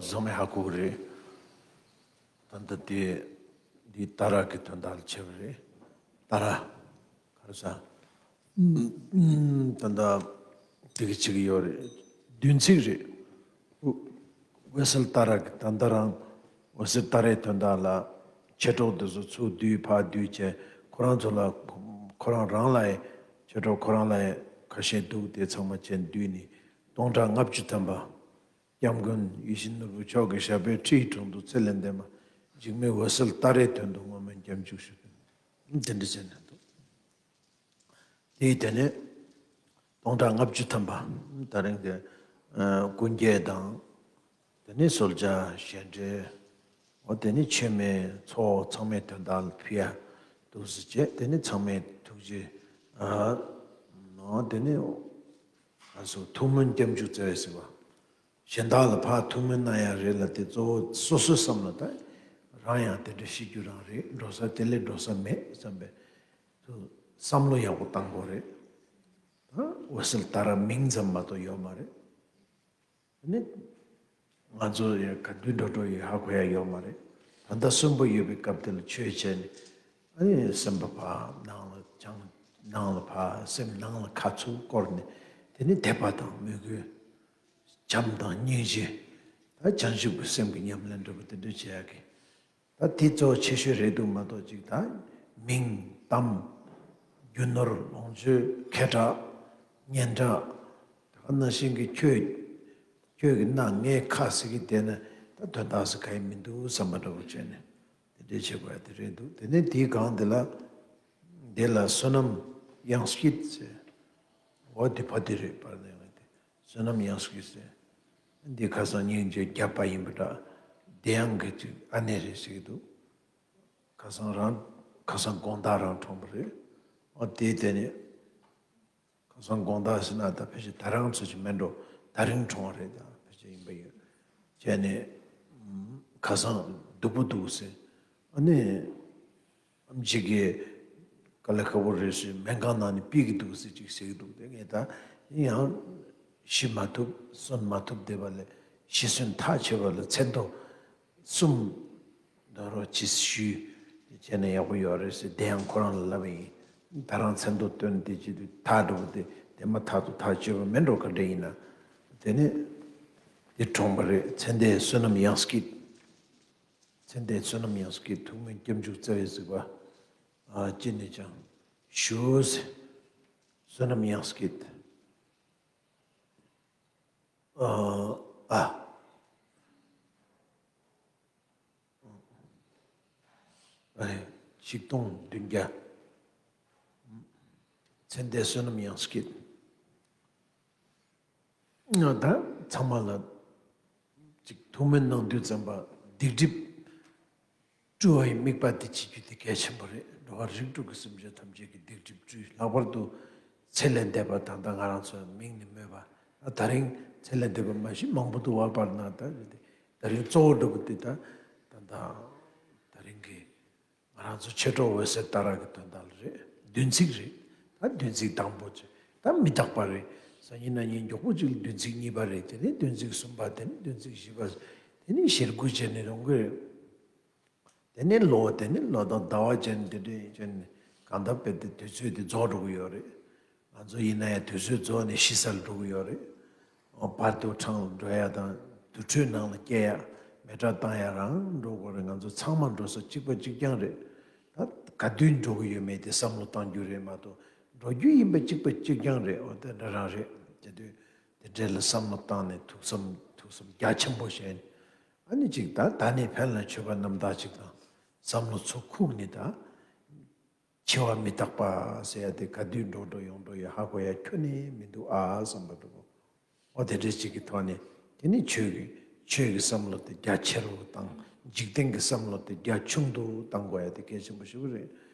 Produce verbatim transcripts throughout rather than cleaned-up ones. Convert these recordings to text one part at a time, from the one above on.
ཚང་མས་ཧ་གོ་གི་རེད། ད་ལྟ་དེ་འདི་ཏཱ་ར་གི་དོན་དག་ལ་བྱས་པ་རེད། ཏཱ་ར་ག་རེ་ཟ། ད་ལྟ་དེ་གི་བྱེད་ཀྱི་ཡོད་རེད། བདུན་ཚིགས་རེད། འོད་གསལ་ཏཱ་ར་གི་ད་ལྟ་རང་འོད་གསལ་ཏཱ་རའི་དོན་དག་ལ་མཆེད་གྲོགས་དེ་ཚོ་ཚུར་བསྡུས་ཕར་བསྡུས་བྱས། ཁོ་རང་ཚོ་ལ་ཁོ་རང་རང་ལ་ཡང་མཆེད་གྲོགས་ཁོ་རང་ལ་ཡང་ཁ་ཤས་འདུག་དེ་ཚང་མ་བྱས་བསྡུས་ནས་སྟོང་ཕྲག་ལྔ་བཅུ་ཐམ་པ། སྐྱབས་མགོན་ཡིད་བཞིན་ནོར་བུ་མཆོག་གི་ཞབས་པད་ཁྲི་ཡི་དྲུང་དུ་ཚེ་ལས་འདས་མ། འཇིགས་མེད་འོད་གསལ་ཏཱ་རའི་དོན་དུ་བསྔོ་སྨོན་སྐྱབས་འཇུག་ཞུ། དེ་འདྲ་བྱས་ནས་འདུག་དེའི་དེ་ནས་སྟོང་ཕྲག་ལྔ་བཅུ་ཐམ་པ་ད་རིང་གི་ཨ་སྐུ་འགྱེད་དང་། དེ་ནས་གསོལ་ཇ་བཞེས་འབྲས། འོ་དེ་ནས་མཆོད་མེ་ཚོགས་ཚང་མའི་དོན་དག་ལ་ཕུལ་ཡ་འདུག་སེ་བྱས། དེ་ནས་ཚང་མས་ཐུགས་རྗེ་ཨ་ནོ། དེ་ནས་ཨ་སོ་ཐུགས་སྨོན་སྐྱབས་འཇུག་བསྩལ་བས་ཟེར་བ། གཞན་དག་ལ་ཕར་ཐུགས་སྨོན་གནང་ཡ་རེད་ལ། དེ་གཙོ་བོ་སོ་སོའི་བསམ་བློ་ད་རང་ཡང་དེ་འདྲ་ཤི་རྒྱུ་རང་རེད། འགྲོ་ས་དེ་ལས་འགྲོ་ས་མེད་བསམ་པའི་དུ་བསམ་བློ་ཡག་པོ་བཏང་དགོས་རེད། ད་འོད་གསལ་ཏཱ་ར་མིང་ཙམ་མ་གཏོགས་ཡོད་མ་རེད། ནི་ང་ཚོ་ཡང་ག་དུས་འགྲོ་འགྲོ་ཡི་ཧ་གོ་ཡ་ཡོད་མ་རེད། ད་ལྟ་གསོན་པོ་ཡོད་པའི་སྐབས་དེ་ལ་ཆོས་བྱས་ནས། ཨ་ནི་སེམས་པ་ཕར་ནང་ལ་བྱང་། ནང་ལ་ཕར་སེམས་ནང་ལ་ཁ་ཚུར་བསྐོར་ནས། དེ་ནི་དད་པ་དང་མོས་གུས། བྱམས་དང་སྙིང་རྗེ། ད་བྱང་ཆུབ་ཀྱི་སེམས་ཀྱི་ཉམས་ལེན་འདྲ་པོ་དེ་འདྲ་བྱེད་ཡ་གི། ད་དེ་གཙོ་ཆེ་ཤོས་རེད་འདུག་མ་གཏོགས་ཅིག་ད་མིང་གཏམ། རྒྱུ་ནོར་ལོངས་སྤྱོད་ཁེ་གྲགས། སྙན་གྲགས། ད་ག་ནང་བཞིན་གྱི་ཁྱོད། ཁྱོད་ཀྱི་སྣ་ངའི་ཁ་ཟེར་གྱི་བསྡད་ན་ད་དོན་དག་ཟེར་ག་ཡི་མི་འདུག་བསམ་པ་འདྲ་པོ་བྱས་ནས་དེ་འདྲའི་བྱེད་དགོས་ཡ་དེ་རེད་འདུག་དེ་ནས་དེའི་སྒང་དེ་ལ། དེ་ལ་བསོད་ནམས་ཡང་སྐྱིད་ཟེར། འོ་དེ་ཕ་དེ་རེད། པར་ནས་ཡོང་དེ་བསོད་ནམས་ཡང་སྐྱིད་ཟེར། འདི་ཁ་སང་སྙིང་རྗེ་བརྒྱབ་པ་ཡིན་པ་འདྲ། དེ་ཡང་གི་ཅིག་ཨ་ནེ་རེད་ཟེར་གྱི་འདུག་ཁ་སང་རང་ཁ་སང་དགོང་དག་རང་འཁྲུངས་པ་རེད། ཨ་དེ་དེ་ནས་ཁ་སང་དགོང་དག་ཟེར་ན་ད་ཕལ་ཆེར་ད་རང་ཚོ་ཅིག་མེད་འགྲོ། ད་རིང་འཁྲུངས་པ་རེད། ད་ཕལ་ཆེར་ཡིན་པ་ཡོད། བྱས་ནས་ཁ་སང་སྡུག་པོ་འདུག་ཟེར། ཨ་ནི། ཨམ་ཆི་གིས་དཀའ་ལས་ཁག་པོ་རེད་ཟེར། སྨན་ཁང་ནང་ནས་ཕུད་ཀྱི་འདུག་ཟེར་ཅིག་ཟེར་གྱི་འདུག་དེ་ངས་ད་ཡིན་ཡང་ཤི་མ་ཐུབ་གསོན་མ་ཐུབ་བསྡད་པ་ལས་ཤི་གསོན་ཐག་ཆོད་པ་ལ་མཚན་ཐོ་གསུམ་ད་རོགས་ཅིག་ཞུས་ཏེ་བྱས་ན་ཡག་པོ་ཡོད་རེད་ཟེར། དེ་ཡང་ཁོ་རང་ལ་ལབ་པ་ཡིན། ད་རང་མཚན་ཐོ་བཏོན་ཏེ་བྱེད་དུས་ཐག་འགྲོ་བ་དེ་དེ་མ་ཐག་ཏུ་ཐག་ཆོད་པ་མེད་འགྲོ། ག་འདྲ་ཡིན་ན་དེ་ནས་དེ་གྲོངས་པ་རེད། ཚེ་འདས་བསོད་ནམས་ཡང་སྐྱིད། ཚེ་འདས་བསོད་ནམས་ཡང་སྐྱིད། ཐུགས་སྨོན་སྐྱབས་འཇུག་རྩ་བའི་གཟིགས་པ། ཨ་ཅི་ནས་ཀྱང་ཞུ། བསོད་ནམས་ཡང་སྐྱིད། ཨ་ཨ་ཨ་ཆིག་སྟོང་བདུན་བརྒྱ། ཚེ་འདས་བསོད་ནམས་ཡང་སྐྱིད། ད་ཚང་མ་ལ་ཅིག་ཐུགས་སྨོན་གནང་དུས་ཙམ་པ་སྡིག་སྒྲིབ་བཀྲུ་བའི་དམིགས་པ་དེ་བྱེད་རྒྱུ་དེ་གལ་ཆེན་པོ་རེད། འགྲོ་བ་རིགས་དྲུག་གི་སེམས་ཅན་ཐམས་ཅད་ཀྱི་སྡིག་སྒྲིབ་བཀྲུས། ལྷག་པར་དུ་ཚེ་ལས་འདས་པ་ད་ལྟ་ང་རང་ཚོའི་མིང་ནས་སྨོས་པ། ད་རིང་ཚེ་ལས་འདས་པ་མ་གཞི་མང་པོ་འདུག་བ། བར་ན་ད་ད་རིང་གཙོ་བོ་འགྲོ་གི་དེ་ད་ད་ད་ད་རིང་གི་ང་རང་ཚོ་མཆེད་གྲོགས་འོད་གསལ་ཏཱ་ར་གི་དོན་དག་ལ་རེད། བདུན་ཚིགས་རེད། ད་བདུན་ཚིགས་དང་པོ་ཅིག་ད་མི་རྟག་པ་རེད། སང་ཉིན་གནངས་ཉིན་མགྱོགས་པོ་ཅིག་ལ་བདུན་ཚིགས་གཉིས་པ་རེད། དེ་ནས་བདུན་ཚིགས་གསུམ་པ། དེ་ནས་བདུན་ཚིགས་བཞི་པ། དེ་ནས་ཞེ་དགུ་བྱས་ནས་ཡོང་གི་རེད། དེ་ནས་ལོ། དེ་ནས་ལོ་དང་ཟླ་བ་བྱས་ནས་དེ་འདྲ་བྱས་ནས་གང་ལྟར་དཔེ་དེ་དུས་ཚོད་དེ་རྫོགས་འགྲོ་གི་ཡོད་རེད། ང་ཚོ་ཡིན་ན་ཡང་དུས་ཚོད་རྫོགས་ནས་ཤི་སར་འགྲོ་གི་ཡོད་རེད། བར་དུ་འཕྲང་ལ་འགྲོ་ཡ་དང་དུར་ཁྲོད་ནང་ལ་སྐྱེལ་ཡ། མེ་སྲེག་བཏང་ཡ་རང་འགྲོ་དགོས་རེད། ང་ཚོ་ཚང་མ་འགྲོ་ས་གཅིག་པ་གཅིག་རྐྱང་རེད། ད་ག་དུས་འགྲོ་གི་ཡོད་མེད་དེ་བསམ་བློ་གཏང་རྒྱུ་རེད་མ་གཏོགས། འགྲོ་རྒྱུ་ཡིན་པ་གཅིག་པ་གཅིག་རྐྱང་རེད། འོ་དེ་འདྲ་རང་རེད། དེ་དུས་དེ་འདྲ་ལ་བསམ་བློ་བཏང་ནས་ཐུགས་བསམ་ཐུགས་བསམ་རྒྱ་ཆེན་པོ་བཞེས་ནས། ཨ་ནི་ཅིག་ད་ད་ནི་ཕན་ལ་མཆོད་པ་རྣམ་དག་ཅིག་དང་བསམ་བློ་ཚུར་ཁུག་ནས། ད་འཆི་བ་མི་རྟག་པ་ཟེར་ཡ་དེ་ག་དུས་འགྲོ་འགྲོ་ཡོང་འགྲོ་ཡོད་ཧ་གོ་ཡ་ཁྱོན་ནས་མི་འདུག་ཨ་བསམ་པ་འདུག་འོ་དེ་འདྲ་ཅིག་གི་ཐོག་ནས་དེ་ནི་ཆོས་ཀྱི་ཆོས་ཀྱི་བསམ་བློ་དེ་རྒྱ་ཆེ་རུ་བཏང་། འཇིག་རྟེན་གྱི་བསམ་བློ་དེ་རྒྱ་ཆུང་དུ་བཏང་དགོས་ཡ་དེ་གལ་ཆེན་པོ་ཞེ་པོ་རེད།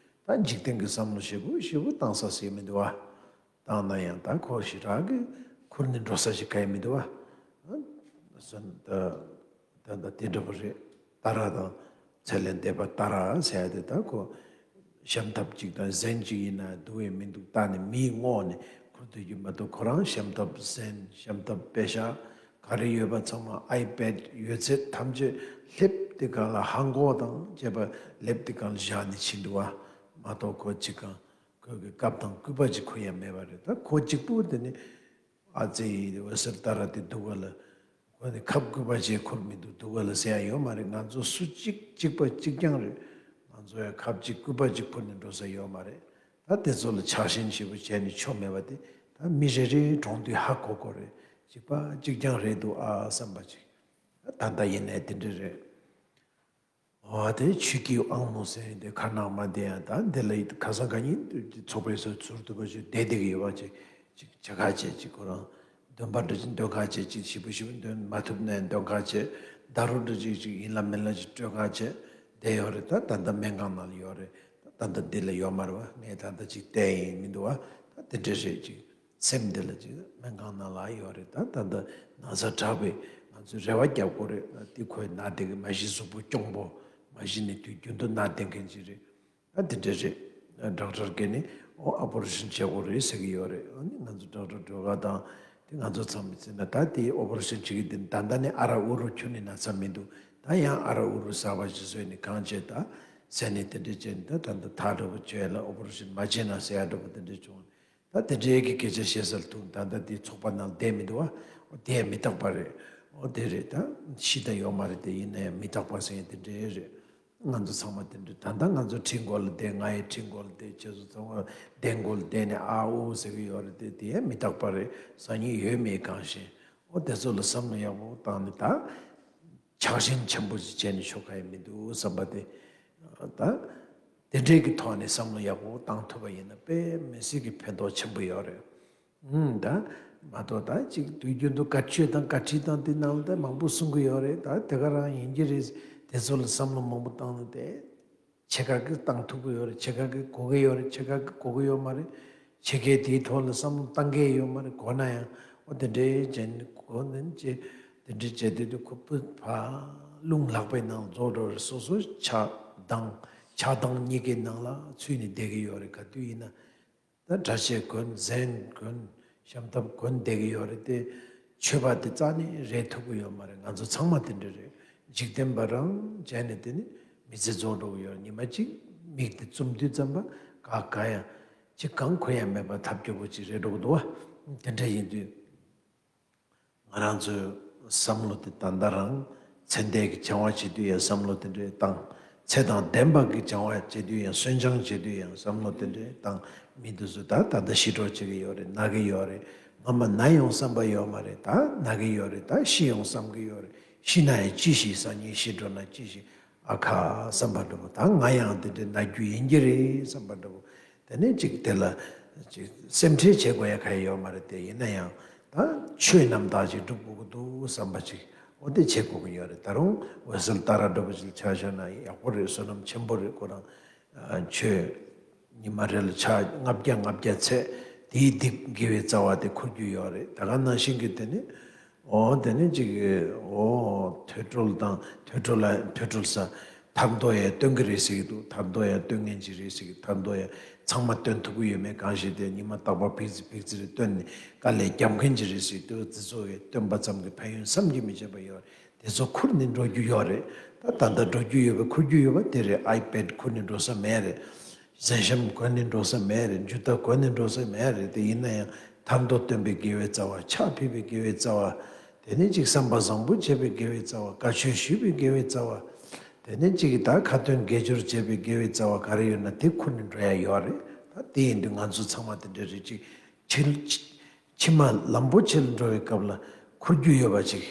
ད་འཇིག་རྟེན་གྱི་བསམ་བློ་ཞེ་པོ་ཞེ་པོ་བཏང་ས་ཟེར་མི་འདུག་ཨ། བཏང་ན་ཡང་ད་ཁོ་ཞེ་དྲག་གི་ཁུར་ནས་འགྲོ་ས་ཞིག་ག་ཡེ་མི་འདུག་བ། ཨ་སོན་ད་ད་ད་དེ་འདྲ་པོ་རེད། ཏཱ་ར་དང་ཚེ་ལས་འདས་པ་ཏཱ་ར་ཟེར་ཡ་དེ་ད་ཁོ་ཤམ་ཐབས་གཅིག་དང་གཟན་གཅིག་ཡིན་ན་འདུག་ཡེ་མི་འདུག་ད་ནི་མིའི་ངོ་ནས་ཁུར་སྡོད་རྒྱུ་མ་གཏོགས། ཁོ་རང་ཤམ་ཐབས་གཟན། ཤམ་ཐབས་པེ་ཤག་ག་རེ་ཡོད་པ་ཚང་མ་ཨའི་པེཌ་ཡོད་ཚད་ཐམས་ཅད་ལེབ་དེ་སྒང་ལ་ཧ་གོ་དང་བཅས་པ་ལེབ་དེ་སྒང་ལ་བཞག་ནས་ཕྱིན་འདུག་བ། མ་གཏོགས་ཁོ་གཅིག་གང་ཁོ་གི་སྐབས་དང་སྐུད་པ་ཅིག་ཁུར་ཡ་མེད་པ་རེད། ད་ཁོ་གཅིག་པུ་དེ་ནི་ཨ་ཙི་ཡི་འོད་ཟེར་ལྟ་ར་དེ་འདུག་ག་ལ། ཁོ་ནི་ཁབ་སྐུད་པ་ཅིག་ཁུར་མི་འདུག་འདུག་ག་ལ་ཟེར་ཡ་ཡོད་མ་རེད། ང་ཚོ་སུ་གཅིག་གཅིག་པ་གཅིག་རྐྱང་རེད། ང་ཚོ་ཡ་ཁབ་ཅིག་སྐུད་པ་ཅིག་ཁུར་ནས་འགྲོ་ས་ཡོད་མ་རེད། ད་དེ་ཚོ་ལ་ཆགས་ཞེན་ཞེ་པོ་བྱས་ནས་ཆོ་མེད་པ་དེ་ད་མི་རེ་རེའི་གྲོང་དུས་ཧ་གོ་གོ་རེད། གཅིག་པ་གཅིག་རྐྱང་རེད་འདུག་ཨ་བསམ་པ་ཅིག་ད་ལྟ་ཡིན་ནའི་དེ་འདྲ་རེད། འོ་དེ་ཆོས་ཀྱི་དབང་མོ་ཟེར་ཡིན་དེ་ཁ་ནང་མ་བསྡད་ཡང་ད་འདི་ལ་ཡིད་ཁ་སང་ཁ་ཉིན་ཚོགས་པའི་སོ་ཚུར་དུ་བ་ཅིག་བསྡད་བསྡད་ཀྱི་ཡོད་པ་ཅིག་ཅིག་བྱ་ཁ་བྱས་ཅིག་ཁོ་རང་འདོན་པ་འདྲ་ཅིག་འདོན་ཁ་བྱས་ཅིག་ཞིབ་པོ་ཞིབ་པོ་འདོན་མ་ཐུབ་ནའི་འདོན་ཁ་བྱས་ད་རུ་འདྲ་ཅིག་ཅིག་ཡིན་ལ་མིན་ལ་ཅིག་སྤྲོད་ཁ་བྱས་བསྡད་ཡོད་རེད། ད་ད་ལྟ་སྨན་ཁང་ནང་ལ་ཡོད་རེད། ད་ད་ལྟ་འདི་ལ་ཡོད་མ་རེད་བ། ངས་ད་ལྟ་ཅིག་བལྟས་ཡིན་མི་འདུག་བ། ད་དེ་འདྲ་རེད་ཅིག་སེམས་འདི་ལ་ཅིག་སྨན་ཁང་ནང་ལ་ཡོད་རེད། ད་ད་ལྟ་ན་ཚ་དྲག་པས་ང་ཚོས་རེ་བ་རྒྱབ་དགོས་རེད། ད་དེ་ཁོའི་ན་བསྡད་ཀྱི་མ་གཞི་གཟུགས་པོ་སྐྱོང་པོ་མ་གཞི་ནས་དུས་རྒྱུན་དུ་ན་བསྡད་མཁན་ཅིག་རེད། ད་དེ་འདྲ་རེད། ཌོག་ཊར་གྱིས་ནི་ཨོ་ཨ་པོ་རེ་ཤན་བྱེད་དགོས་རེད་ཟེར་གྱི་ཡོད་རེད། ཨ་ནི་ང་ཚོ་ཌོག་ཊར་སྒྲོལ་དཀར་དང་དེ་ང་ཚོ་ཚང་མས་བརྩིས་ན་ད་དེ་ཨོ་པོ་རེ་ཤན་བྱེད་ཀྱི་དེ་ད་ལྟ་ནས་ཨ་ར་ཨུ་རུ་ཁྱོན་ནས་ན་ཚ་མི་འདུག་ད་ཡང་ཨ་ར་ཨུ་རུ་གསར་པ་ཞིག་བཟོས་ནས་གང་བྱེད་ད་ཟེར་ནས་དེ་འདྲ་བྱས་ནས་ད་ད་ལྟ་ཐག་འདྲ་པོ་བཅད་ལ་ཨོ་པོ་རེ་ཤན་མ་བྱེད་ན་ཟེར་ཡ་འདྲ་པོ་དེ་འདྲ་བྱུང་། ད་དེ་འདྲའི་གི་སྐད་ཆ་བཤད་སར་ཐུག་ད་ལྟ་དེ་ཚོགས་པ་ནང་བསྡད་མི་འདུག་བ། དེ་ཡང་མི་རྟག་པ་རེད། ཨོ་དེ་རེད། ད་ཤི་ད་ཡོད་མ་རེད། དེ་ཡིན་ན་ཡང་མི་རྟག་པ་ཟེར་ཡ་དེ་འདྲའི་རེད། ང་ཚོ་ཚང་མ་དེ་འདྲ་ད་ལྟ་ང་ཚོ་ཁྲིའི་མགོ་ལ་བསྡད། ང་ཡི་ཁྲིའི་མགོ་ལ་བསྡད། ཁྱེད་ཚོ་ཚང་མ་གདན་མགོ་ལ་བསྡད་ནས་ཨ་ཨོ་ཟེར་གི་ཡོད་རེད་དེ། དེ་ཡང་མི་རྟག་པ་རེད། སང་ཉིན་ཡོད་མེད་གང་ཤེས། ཨོ་དེ་ཚོ་ལ་བསམ་བློ་ཡག་པོ་བཏང་ནས་ད་ཆགས་ཞེན་ཆེན་པོ་ཞིག་བྱས་ནས་ཆོག་ག་ཡ་མི་འདུག་བསམ་པ་དེ་ད་དེ་འདྲའི་གི་ཐོག་ནས་བསམ་བློ་ཡག་པོ་བཏང་ཐུབ་པ་ཡིན་ན་དཔེ་མི་སྲིད་ཀྱི་ཕན་ཐོགས་ཆེན་པོ་ཡོད་རེད། ཨུམ། ད་མ་གཏོགས་ད་ཅིག་དུས་རྒྱུན་དུ་བཀའ་ཆོས་དང་བཀའ་ཁྲིད་དང་དེ་ནང་ལ་ད་མང་པོ་གསུང་གི་ཡོད་རེད། ད་དེ་ག་རང་ཡིན་གྱི་རེད། དེ་ཚོ་ལ་བསམ་བློ་མང་པོ་བཏང་ན་དེ་ཕྱེད་ཀ་གིས་བཏང་ཐུབ་ཀྱི་ཡོད་རེད། ཕྱེད་ཀ་གིས་གོ་གི་ཡོད་རེད། ཕྱེད་ཀ་གིས་གོ་གི་ཡོད་མ་རེད། ཕྱེད་ཀས་དེའི་ཐོག་ལ་བསམ་བློ་བཏང་གི་ཡོད་མ་རེད། གོ་ན་ཡང་ཨོ་དེ་འདྲའི་བྱས་ནས་གོ་ནས་ཅེ་དེ་འདྲའི་བྱས་དུས་དུ་ཁོ་ཕུ་ཕ་རླུང་ལྷགས་པའི་ནང་རྫོགས་འགྲོ་རེད། སོ་སོ་ཆགས་སྡང་ཆགས་སྡང་གཉིས་ཀའི་ནང་ལ་ཚུད་ནས་བསྡད་ཀྱི་ཡོད་རེད། ག་དུས་ཡིན་ན། ད་གྲྭ་ཆས་གོན། གཟན་གོན། ཤམ་ཐབས་གོན་བསྡད་ཀྱི་ཡོད་རེད་དེ། ཆོས་པ་དེ་རྩ་ནས་རེད་ཐུབ་ཀྱི་ཡོད་མ་རེད། ང་ཚོ་ཚང་མ་དེ་འདྲ་རེད། འཇིག་རྟེན་པ་རང་བྱས་ནས་དེ་ནི་མི་ཚེ་རྫོགས་འགྲོ་གི་ཡོད་རེད། ཉི་མ་གཅིག་མིག་དེ་བཙུམ་དུས་ཙམ་པ་ག་ག་ཡང་ཅི་གང་གོ་ཡ་མེད་པ་ཐབས་སྐྱོ་པོ་ཅིག་རེད་འགྲོ་གི་འདུག་བ། དེ་འདྲ་ཡིན་དུས། ང་རང་ཚོའི་བསམ་བློ་དེ་ད་ལྟ་རང་ཚེ་འདས་ཀྱི་བྱ་བ་བྱེད་དུས་ཡང་བསམ་བློ་དེ་འདྲའི་བཏང་། ཚེ་དང་ལྡན་པ་གི་བྱ་བ་བྱེད་དུས་ཡང་། གསོན་སྦྱང་བྱེད་དུས་ཡང་བསམ་བློ་དེ་འདྲའི་བཏང་། མི་འདི་ཚོ་ད་ད་ལྟ་ཤི་འགྲོ་བྱེད་ཀྱི་ཡོད་རེད། ན་གི་ཡོད་རེད། སྔ་མ་ན་ཡོང་བསམ་པ་ཡོད་མ་རེད། ད་ན་གི་ཡོད་རེད། ད་ཤི་ཡོང་བསམ་གི་ཡོད་རེད། ཤི་ན་ཡང་ཅི་ཞིག་སང་ཉིན་ཤི་འགྲོ་ན་ཅི་ཞིག་ཨ་ཁ་བསམ་པ་འདྲ་པོ། ད་ང་ཡང་དེ་འདྲའི་ན་རྒྱུ་ཡིན་གྱི་རེད་བསམ་པ་འདྲ་པོ། དེ་ནས་ཅིག་དེ་ལ་ཅིག་སེམས་ཁྲལ་བྱེད་དགོས་ཡ་ག་ཡོད་མ་རེད་དེ། ཡིན་ན་ཡང་ད་ཆོས་རྣམ་དག་ཅིག་སྒྲུབ་དགོས་ཀྱི་འདུག་བསམ་པ་ཅིག་འོ་དེ་བྱེད་དགོས་ཀྱི་ཡོད་རེད། ད་རུང་འོད་གསལ་ལྟ་ར་འདྲ་པོ་ཅིག་ཆ་བཞག་ན་ཡག་པོ་རེད། བསོད་ནམས་ཆེན་པོ་རེད། ཁོ་རང་ཆོས་ཉི་མ་རེ་ལ་ཕྱག་ལྔ་བརྒྱ་ལྔ་བརྒྱ་ཚད་དེའི་སྡིག་དགེ་བའི་རྩ་བ་དེ་འཁུར་རྒྱུ་ཡོད་རེད། ད་ག་ནང་བཞིན་གྱི་དེ་ནི། འོ་དེ་ནི་ཅིག་འོ་ཐོས་གྲོལ་དང་། ཐོས་གྲོལ་ལ་ཐོས་གྲོལ་ས་ཐར་འདོད་ཡང་སྟོན་གྱི་རེད་ཟེར་གྱི་འདུག་ཐར་འདོད་ཡང་སྟོན་མཁན་ཅིག་རེད་ཟེར་གྱི། ཐར་འདོད་ཡང་ཚང་མ་སྟོན་ཐུབ་ཀྱི་ཡོད་མེད་གང་ཤེས་ཏེ། ཉི་མ་རྟག་པར་ཕིག་ཙི་ཕིག་ཙི་རེ་སྟོན་ནས་དཀའ་ལས་རྒྱབ་མཁན་ཅིག་རེད་ཟེར་གྱི་འདུག་དེ་ཚོ་ཡང་སྟོན་པ་ཙམ་གྱི་ཕན་ཡོན་བསམ་གྱིས་མི་ཁྱབ་པ་ཡོད་རེད། དེ་ཚོ་ཁུར་ནས་འགྲོ་རྒྱུ་ཡོད་རེད། ད་ད་ལྟ་འགྲོ་རྒྱུ་ཡོད་པ་ཁུར་རྒྱུ་ཡོད་པ་དེ་རེད། ཨའི་པེཌ་ཁུར་ནས་འགྲོ་ས་མེད་རེད། གཟན་ཤམ་གོན་ནས་འགྲོ་ས་མེད་རེད། མཇུག་མཐའ་གོན་ནས་འགྲོ་ས་མེད་རེད། དེ་ཡིན་ན་ཡང་ཐར་འདོད་སྟོན་པའི་དགེ་བའི་རྩ་བ། ཕྱག་ཕུལ་བའི་དགེ་བའི་རྩ་བ། དེ་ནས་ཅིག་བསམ་པ་བཟང་པོ་བྱེད་པའི་དགེ་བའི་རྩ་བ། བཀའ་ཆོས་ཞུས་པའི་དགེ་བའི་རྩ་བ། དེ་ནས་ཅིག་ད་ཁ་ཏོན་དགེ་སྦྱོར་བྱེད་པའི་དགེ་བའི་རྩ་བ་ག་རེ་ཡོད་ན་དེ་ཁུར་ནས་འགྲོ་ཡ་ཡོད་རེད། ད་དེ་ཡིན་དུས་ང་ཚོ་ཚང་མ་དེ་འདྲ་རེད། ཅིག་ཕྱི་ཕྱི་མ་ལམ་པོ་ཆེ་ལ་འགྲོ་བའི་སྐབས་ལ་ཁུར་རྒྱུ་ཡོད་པ་ཅིག་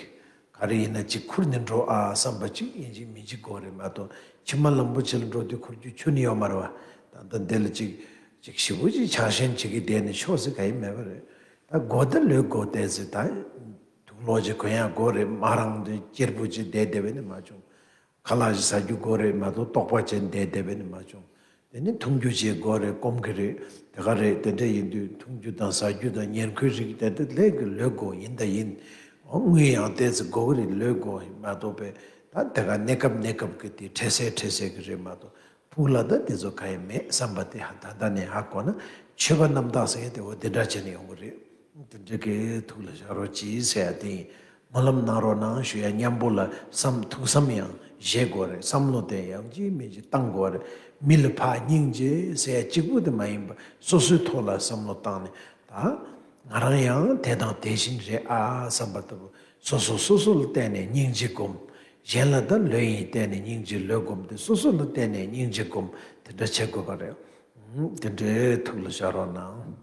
ག་རེ་ཡིན་ན་ཅིག་ཁུར་ནས་འགྲོ་ཨ་བསམ་པ་ཅིག་ཡིན་གཅིག་མིན་གཅིག་དགོས་རེད་མ་གཏོགས། ཕྱི་མ་ལམ་པོ་ཆེ་ལ་འགྲོ་དུས་ཁུར་རྒྱུ་ཁྱོན་ནས་ཡོད་མ་རེད་བ། ད་ལྟ་འདི་ལ་ཅིག་ཅིག་ཞེ་པོ་ཅིག་ཆགས་ཞེན་བྱེད་ཀྱི་བསྡད་ནས་ཆོག་ཟེར་ག་ཡེ་མེད་པ་རེད། ད་དགོས་ད་ལོས་དགོས་བསྡད་ཟེར། ད་དུག་ལོག་ཅིག་གོན་ཡག་དགོས་རེད། མ་རང་དུ་སྐྱིད་པོ་ཅིག་བསྡད་བསྡད་པ་ནི་མ་བྱུང་། ཁ་ལག་ཅིག་ཟ་རྒྱུ་དགོས་རེད་མ་གཏོགས་ལྟོགས་པ་བྱས་བསྡད་བསྡད་པ་ནི་མ་བྱུང་། དེ་ནི་འཐུང་རྒྱུ་ཅིག་དགོས་རེད། སྐོམ་གི་རེད། དེ་ག་རེད། དེ་འདྲ་ཡིན་དུས་འཐུང་རྒྱུ་དང་ཟ་རྒྱུ་དང་ཉེར་མཁོའི་རིགས་དེ་འདྲ་ལས་ཀྱི་ལོས་དགོས་ཡིན་ད་ཡིན། འོ་དངུལ་ཡང་ཏོག་ཙམ་དགོས་ཀྱི་རེད། ལོས་དགོས་མ་གཏོགས་པས་ད་དེ་ག་གནས་སྐབས་གནས་སྐབས་ཀྱི་དེ་འཕྲལ་སེལ་འཕྲལ་སེལ་གྱི་རེད་མ་གཏོགས་ཕུགས་ལ་ད་དེ་ཚོ་ག་ཡེ་མེད་བསམ་པ་དེ་ཧ་ད་ལྟ་ནས་ཧ་གོ་ན་ཆོས་པ་རྣམ་དག་ཟེར་ཡ་དེ་འོ་དེ་འདྲ་བྱས་ནས་ཡོང་གི་རེད། དེ་འདྲ་གི་ཐུགས་ལ་བཞག་རོགས་གྱིས་ཟེར་ཡ་དེ་ཡིན། སྨོན་ལམ་གནང་རོགས་གནང་ཞུ་ཡ་མཉམ་པོ་ལ་བསམ་ཐུགས་བསམ་ཡང་བཞེས་དགོས་རེད། བསམ་བློ་དེ་ཡང་ཅིག་མིན་ཅིག་བཏང་དགོས་རེད། མི་ལ་ཕར་སྙིང་རྗེ་ཟེར་ཡ་གཅིག་པུ་དེ་མ་ཡིན་པ་སོ་སོའི་ཐོག་ལ་བསམ་བློ་བཏང་ནས་ད་ང་རང་ཡང་དེ་དང་དེ་བཞིན་རེད་ཨ་བསམ་པ་ལྟ་བུ་སོ་སོ་སོ་སོ་ལ་བལྟས་ནས་སྙིང་རྗེ་སྒོམ། གཞན་ལ་ད་ལོས་ཡིན་བལྟས་ནས་སྙིང་རྗེ་ལོས་སྒོམ། དེ་སོ་སོ་ལ་བལྟས་ནས་སྙིང་རྗེ་སྒོམ། དེ་འདྲ་བྱེད་དགོས་པ་རེད། དེ་འདྲའི་ཐུགས་ལ་བཞག་རོགས་གནང་།